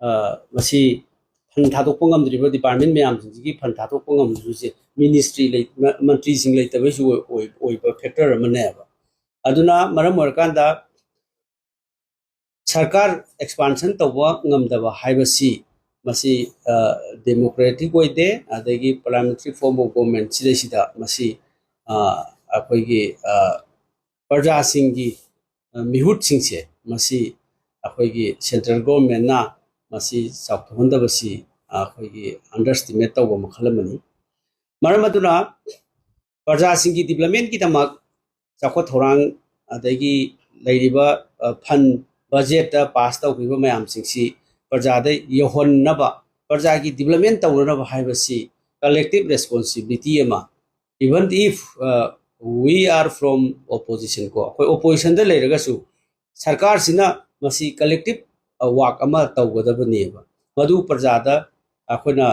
ꯑ, ꯃꯁꯤ ꯐꯟ ꯊꯥꯗꯣꯛꯄ ꯉꯝꯗ꯭ꯔꯤꯕ, ꯗꯤꯄꯥꯔꯠꯃꯦꯟ ꯃꯌꯥꯝꯁꯤꯡꯁꯤꯒꯤ ꯐꯟ ꯊꯥꯗꯣꯛꯄ ꯉꯝꯗ꯭ꯔꯤꯕꯁꯦ ꯃꯤꯅꯤꯁꯇ꯭ꯔꯤ ꯂꯩ-, ꯃ-, ꯃꯟꯇ꯭ꯔꯤꯁꯤꯡ ꯂꯩꯇꯕꯩꯁꯨ ꯑꯣꯏ-, ꯑꯣꯏ-, ꯑꯣꯏꯕ ꯐꯦꯛꯇꯔ ꯑꯃꯅꯦꯕ꯫ ꯑꯗꯨꯅ ꯃꯔꯝ ꯑꯣꯏꯔꯀꯥꯟꯗ ꯁꯔꯀꯥꯔ ꯑꯦꯛꯁꯄꯥꯟꯁꯟ ꯇꯧꯕ ꯉꯝꯗꯕ ꯍꯥꯏꯕꯁꯤ ꯃꯁꯤ, ꯑ, ꯗꯦꯃꯣꯀ꯭ꯔꯦꯇꯤꯛ ꯑꯣꯏꯗꯦ, ꯑꯗꯒꯤ ꯄꯥꯔꯂꯤꯌꯥꯃꯦꯟꯇꯔꯤ ꯐꯣꯔꯝ ꯑꯣꯐ ꯒꯣꯚꯔꯟꯃꯦꯟꯠ ꯁꯤꯗꯩꯁꯤꯗ ꯃꯁꯤ, ꯑ, ꯑꯩꯈꯣꯏꯒꯤ, ꯑ, ꯄ꯭ꯔꯖꯥꯁꯤꯡꯒꯤ, ꯑ, ꯃꯤꯍꯨꯠꯁꯤꯡꯁꯦ ꯃꯁꯤ ꯑꯩꯈꯣꯏꯒꯤ ꯁꯦꯟꯇ꯭ꯔꯦꯜ ꯒꯣꯚꯔꯟꯃꯦꯟꯠꯅ ꯃꯁꯤ ꯆꯥꯎꯊꯣꯛꯍꯟꯗꯕꯁꯤ ꯑꯩꯈꯣꯏꯒꯤ ꯑꯟꯗꯔꯁꯇꯤꯃꯦꯠ ꯇꯧꯕ ꯃꯈꯜ ꯑꯃꯅꯤ꯫ ꯃꯔꯝ ꯑꯗꯨꯅ ꯄ꯭ꯔꯖꯥꯁꯤꯡꯒꯤ ꯗꯤꯕ꯭ꯂꯞꯃꯦꯟꯠꯀꯤꯗꯃꯛ ꯆꯥꯎꯈꯠ ꯊꯧꯔꯥꯡ ꯑꯗꯒꯤ ꯂꯩꯔꯤꯕ, ꯑ, ꯐꯟ ꯕꯖꯦꯠꯇ ꯄꯥꯁ ꯇꯧꯈꯤꯕ ꯃꯌꯥꯝꯁꯤꯡꯁꯤ ꯄ꯭ꯔꯖꯥꯗ ꯌꯧꯍꯟꯅꯕ, ꯄ꯭ꯔꯖꯥꯒꯤ ꯗꯤꯕ꯭ꯂꯞꯃꯦꯟꯠ ꯇꯧꯅꯅꯕ ꯍꯥꯏꯕꯁꯤ ꯀꯂꯦꯛꯇꯤꯞ ꯔꯦꯁꯄꯣꯟꯁꯤꯕꯤꯂꯤꯇꯤ ꯑꯃ, even if, ꯑ, We are from opposition ꯀꯣ, ꯑꯩꯈꯣꯏ ꯑꯣꯄꯣꯖꯤꯁꯟꯗ ꯂꯩꯔꯒꯁꯨ ꯁꯔꯀꯥꯔꯁꯤꯅ ꯃꯁꯤ ꯀꯂꯦꯛꯇꯤꯞ ꯋꯥꯛ ꯑꯃ ꯇꯧꯒꯗꯕꯅꯦꯕ꯫ ꯃꯗꯨ ꯄ꯭ꯔꯖꯥꯗ ꯑꯩꯈꯣꯏꯅ,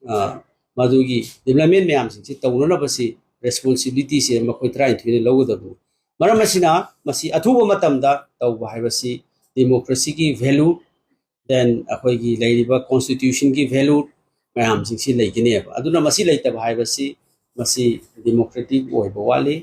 ꯑ, ꯃꯗꯨꯒꯤ ꯗꯤꯕ꯭ꯂꯞꯃꯦꯟ ꯃꯌꯥꯝꯁꯤꯡꯁꯤ ꯇꯧꯅꯅꯕꯁꯤ ꯔꯦꯁꯄꯣꯟꯁꯤꯕꯤꯂꯤꯇꯤꯁꯦ ꯃꯈꯣꯏ ꯇꯔꯥꯅꯤꯊꯣꯏꯅ ꯂꯧꯒꯗꯕꯅꯤ꯫ ꯃꯔꯝ ꯑꯁꯤꯅ ꯃꯁꯤ ꯑꯊꯨꯕ ꯃꯇꯝꯗ ꯇꯧꯕ ꯍꯥꯏꯕꯁꯤ ꯗꯦꯃꯣꯀ꯭ꯔꯦꯁꯤꯒꯤ ꯚꯦꯂꯨ, ꯗꯦꯟ ꯑꯩꯈꯣꯏꯒꯤ ꯂꯩꯔꯤꯕ ꯀꯣꯟꯁꯇꯤꯇ꯭ꯌꯨꯁꯟꯒꯤ ꯚꯦꯂꯨ ꯃꯌꯥꯝꯁꯤꯡꯁꯤ ꯂꯩꯒꯅꯦꯕ꯫ ꯑꯗꯨꯅ ꯃꯁꯤ ꯂꯩꯇꯕ ꯍꯥꯏꯕꯁꯤ ꯃꯁꯤ ꯗꯦꯃꯣꯀ꯭ꯔꯦꯇꯤꯛ ꯑꯣꯏꯕ ꯋꯥꯠꯂꯤ꯫